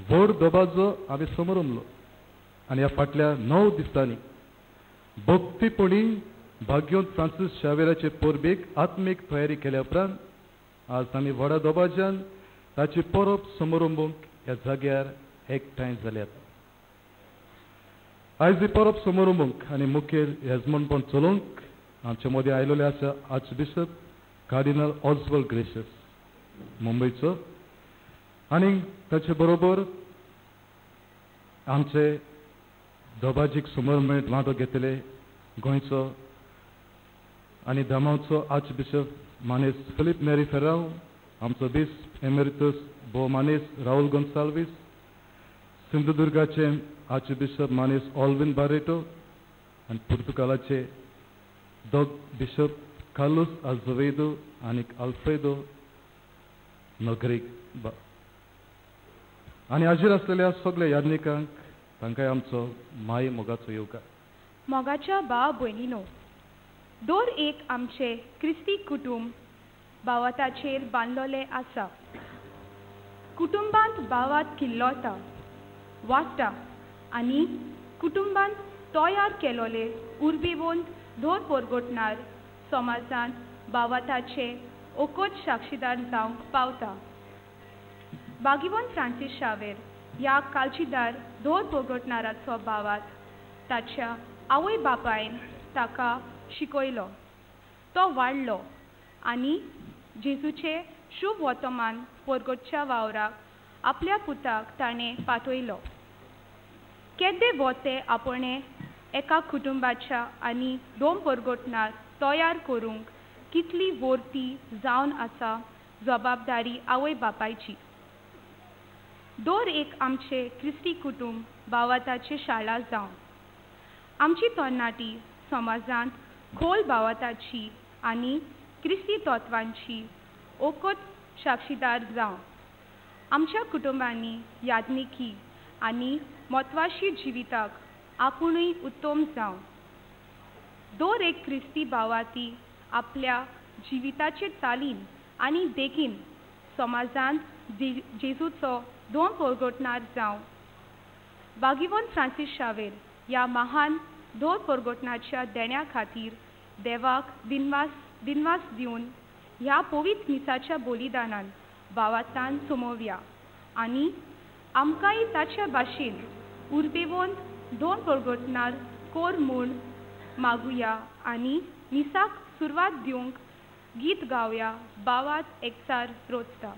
व्हड दबाजो आमी समरमलो आनी ह्या फाटल्या 9 दिसांनी भक्तीपणी भाग्योंत फ्रांसीस शावेराचे परबेक आत्मीक तयारी केल्या उपरांत आज आमी व्हडा दबाज्यान ताची परब समारंभूंक ह्या जाग्यार एकठांय जाल्यात. आयज ही परब समारंभूंक आनी मुखेल येजमानपण चलोवंक आमचे मदीं आयिल्ले आसा आर्चबिशप कार्डिनल ऑस्वाल्ड ग्रेशस मुंबयचो आनी ताचे बरोबर आमचे दबाजीक समारंभेंत वांटो घेतले गोंयचो आनी दामांवचो आर्चबिशप मानेस फिलीप नेरी फेराव, आमचो बिस्प एमेरितस भोव मानेस राहुल गोन्साल्वीस, सिंधुदुर्गाचे आर्चबिशप मानेस ऑल्विन बारेटो आनी पुर्तुगालाचे दोग बिशप कार्लोस आझवेदो आनी आल्फ्रेदो नगरीक आनी हाजीर आसलेल्या सगल्या याज्ञिकांक तांकांय आमचो माय मोगाचो येवकार. मोगाच्या भाव भयणीनो, दर एक आमचे क्रिस्ती कुटुंब भावाताचेर बांदलेलें आसा. कुटुंबांत भावात किल्लोता, वाडटा आनी कुटुंबांत तयार केलोले उर्बेवंत धोर परगटणार समाजांत भावाताचे ओकोत साक्षीदार जावंक पावता. भागिवंत फ्रांसीस शावेर ह्या कालचीदार धोर परगटणाराचो भावात ताच्या आवय बापायन ताका शिकयलो. तो वाडलो आनी जेजूचे शुभ वर्तमान परगटच्या वावराक आपल्या पुताक ताणें पाठयलो. केद्दे वते आपणे एका कुटुंबाच्या आनी दोन परगटणार तयार करूंक कितली वर्ती जावन आसा जबाबदारी आवय बापायची. दर एक आमचे क्रिस्ती कुटुंब भावाताची शाळा जावन आमची तरणाटी समाजांत खोल भावाताची आनी क्रिस्ती तत्वांची ओकत साक्षीदार जावन आमच्या कुटुंबांनी याज्ञिकी आनी म्हत्वाशी जिविताक आपुणूय उत्तम जावं. दर एक क्रिस्ती भावाती आपल्या जिविताचे चालीन आनी देखीन समाजांत जेजूचो दोन परगटणार जावं. भागिवंत फ्रांसीस शावेर ह्या महान दोन परगटणाच्या देण्या खातीर देवाक दिनवास दिवन ह्या पवित्र मिसाच्या बलिदानान भावातान समोवया आनी आमकांय ताच्या भाशेन उर्बेवंत दोन परगटणार कोर म्हूण मागुया आनी मिसाक सुरवात दिवंक गीत गावया भावात एकचार रोजता.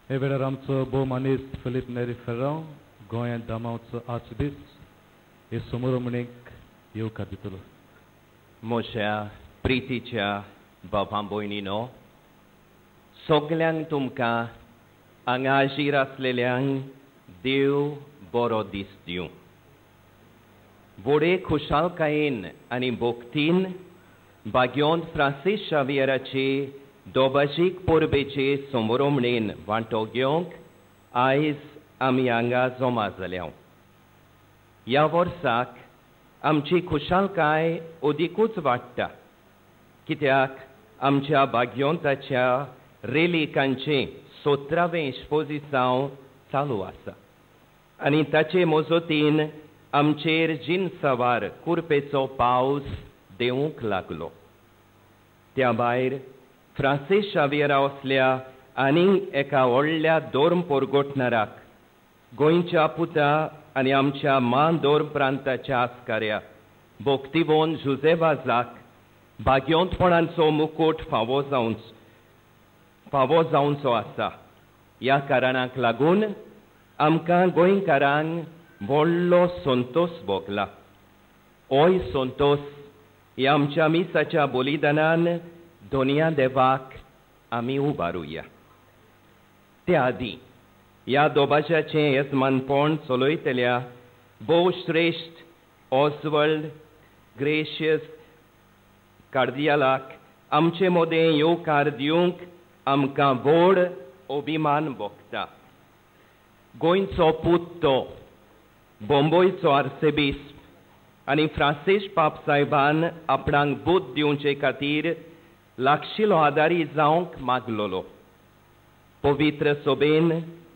हे वेळार आमचो भोव मानेस्त फिलीप नेरी फेर्रांव गोंयांत दामांवचो आर्चबिस्प हे समोरमणेक येवकार दितलो. म्हज्या प्रितीच्या बाबा भयणीनो, सगल्यांक तुमकां हांगा हाजीर आसलेल्यांक देव बरो दीस दिवं. व्हडे खुशालकायेन आनी भक्तीन भाग्योंत फ्रांसीस शावियराची दोबाजीक परबेचे समोरमणेन वांटो घेवंक आयज आमी हांगा जमा जाल्या. ह्या वर्साक आमची खुशालकाय अदिकूच वाडटा, कित्याक आमच्या भाग्योंताच्या रेलिकांचें 17वें इश्पोजिसांव चालू आसा आनी ताचे मजतीन आमचेर जिनसवार कुरपेचो पावस देवूंक लागलो. त्या भायर फ्रांसीस शावियरा असल्या आनीक एका व्हडल्या धर्म परगटणाराक गोंयच्या पुता आनी आमच्या मान धर्म प्रांताच्या आस्काऱ्या भक्तिवोन जुझेवाजाक भाग्योंतपणांचो मुकूट फावो जावचो आसा. ह्या कारणाक लागून आमकां गोंयकारांक व्हडलो संतोस भोगला. होय संतोस ह्या आमच्या मिसाच्या बलिदानान दोनया देवाक आमी उबारुया. त्या आदीं ह्या दोबाज्याचें येजमानपण चलयतल्या भोव श्रेश्ठ ऑस्वल्ड ग्रेशियस कार्दियालाक आमचे मदें येवकार दिवंक आमकां व्हड अभिमान भोगता. गोंयचो पूत तो, बोंबोयचो आर्सेबिस्प आनी फ्रांसीस पाप साहेबान आपणाक बूद दिवचे खातीर लागशिलो आदारी जावंक मागलोलो. पवित्र सोबेन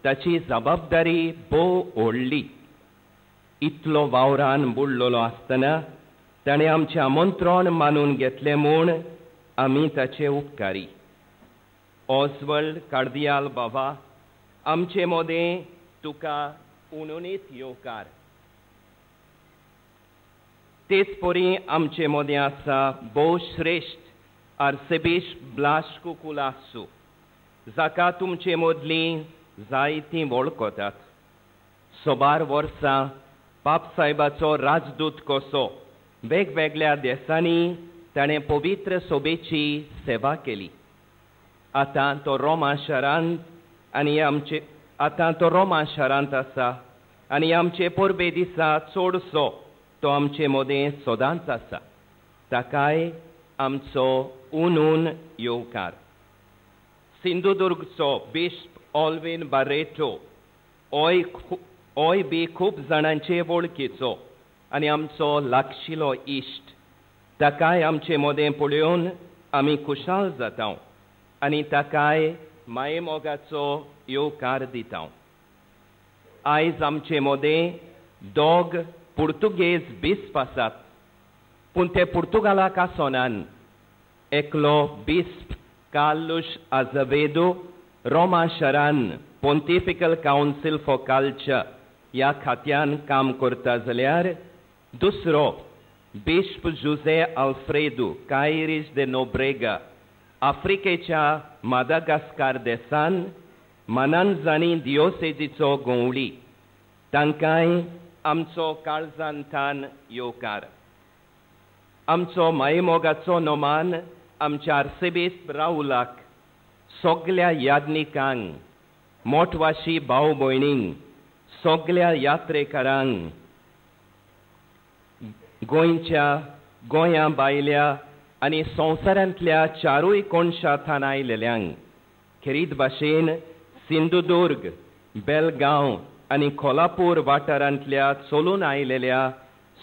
ताची जबाबदारी भोव व्हडली. इतलो वावरान बुडलोलो आसतना ताणें आमचें आमंत्रण मानून घेतलें म्हूण आमी ताचे उपकारी. ऑस्वल्ड कार्दियाल बाबा, आमचे मदें तुका उणुणीत येवकार. तेच परी आमचे मदें आसा भोव श्रेश्ठ आर्सेबिस्प ब्लाश्को कुलासू, जाका तुमचे मदलीं जायतीं वळखतात. सोबार वर्सां पापसाहेबाचो राजदूत कसो वेगवेगळ्या देशांनी ताणें पवित्र सोबेची सेवा केली. आतां तो रोमा शारांत आनी आमचे आतां तो रोमा शारांत आसा आनी आमचे परबे दिसा चडसो तो आमचे मदें सदांच आसा. ताकाय आमचो उनून येवकार. सिंधुदुर्गचो बिश्प ऑल्विन बारेटो ओय बी खूब जाणांचे वळखीचो आनी आमचो लागशिलो इश्ट. ताकाय आमचे मदें पळोवन आमी खुशाल जाता आनी ताकाय मायेमोगाचो येवकार दिता. आयज आमचे मदें दोग पुर्तुगेज बिस्प आसात, पूण ते पुर्तुगालाक आसनान. एकलो बिस्प कार्लुश आझवेदो रोमा शारान पोंतिफिकल कावन्सील फॉर कल्चर ह्या खात्यान काम करता, जाल्यार दुसरो बिश्प जुझे आल्फ्रेदो कायरीस दे नोब्रेगा आफ्रिकेच्या मादागास्कार देसान मानांजानी दियोसेजीचो गवळी. तांकांय आमचो काळजांतान येवकार. आमचो मायेमोगाचो नोमान आमच्या आर्सेबिस्प राहुलाक, सगल्या याज्ञिकांक, मोटवाशी भाव भयणींक, सगल्या यात्रेकारांक, गोंयच्या गोंया भायल्या आनी संवसारांतल्या चारूय कोनशा थान आयलेल्यांक, खेरीत भाशेन सिंधुदुर्ग, बेलगांव आनी कोल्हापूर वाठारांतल्या चलून आयलेल्या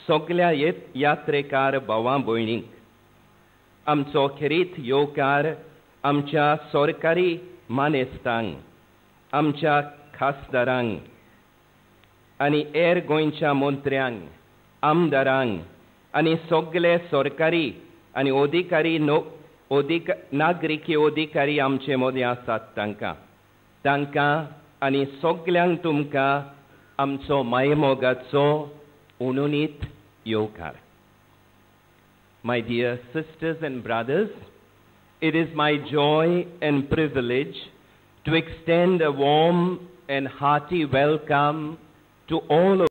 सगल्या यात्रेकार भावां भयणींक आमचो खेरीत येवकार. आमच्या सरकारी मानेस्तांक, आमच्या खासदारांक आनी हेर गोंयच्या मंत्र्यांक, आमदारांक आनी सगले सरकारी आनी अधिकारी नागरिकी अधिकारी आमचे मदीं आसात तांकां तांकां आनी सगल्यांक तुमकां आमचो मायमोगाचो उणुनीत येवकार. My dear sisters and brothers, it is my joy and privilege to extend a warm and hearty welcome to all of